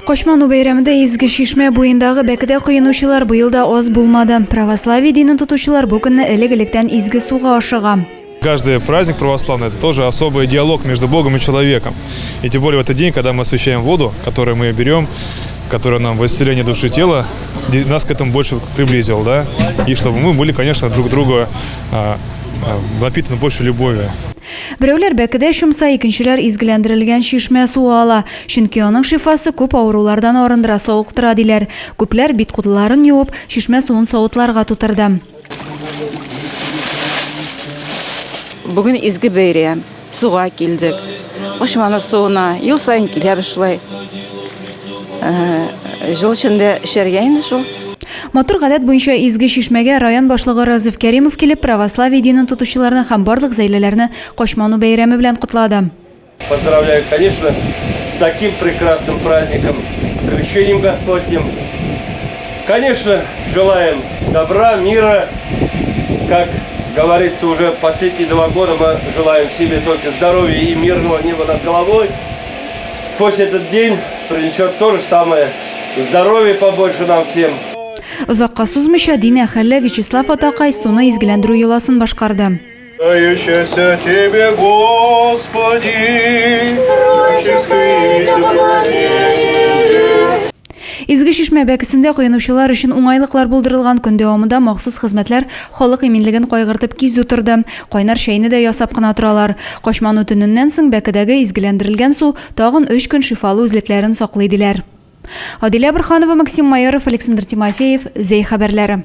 Качману бәйрәмендә Изге Чишмә буендагы бәкедә коенучылар быел да аз булмады. Православие динен тотучылар бу көнне элек-электән изге суга ашыга. Каждый праздник православный – это тоже особый диалог между Богом и человеком. И тем более в этот день, когда мы освящаем воду, которую мы берем, которая нам в исцеление души и тела, нас к этому больше приблизил, да? И чтобы мы были, конечно, друг другу напитаны больше любовью. Берәүләр бәкедә чумса, икенчеләр изгеләндерелгән чишмә суы ала. Чөнки аның шифасы күп авырулардан арындыра, савыктыра, диләр. Күпләр бит-кулларын юып, чишмә суын савытларга тутырды. Бүген изге бәйрәм, суга килдек. Кошманы суына ел саен киләбез шулай. Җыл эчендә эчәргә инде шул. Матур гадәт буенча Изге Чишмәгә район башлыгы Разиф Кәримов килеп, православие динен тотучыларны һәм барлык зәйлеләрне Качману бәйрәме белән котлады. Поздравляю, конечно, с таким прекрасным праздником, Крещением Господним. Конечно, желаем добра, мира. Как говорится, уже последние два года мы желаем себе только здоровья и мирного неба над головой. Пусть этот день принесет то же самое здоровье побольше нам всем. Озакка сузмыйча, дин әһеле Вячеслав атакай суны изгеләндерү йоласын башкарды. Дающаяся Тебе, Господи, Изге Чишмә бәкесендә коенучылар өчен уңайлыклар булдырылган көн дәвамында махсус хезмәтләр халык иминлеген кайгыртып кизү торды. Кайнар чәйне дә ясап кына торалар. Качману төненнән соң бәкедәге изгеләндерелгән су тагын өч көн шифалы үзлекләрен саклый диләр. Адилә Борханова, Максим Майоров, Александр Тимофеев, Зәй хәбәрләре.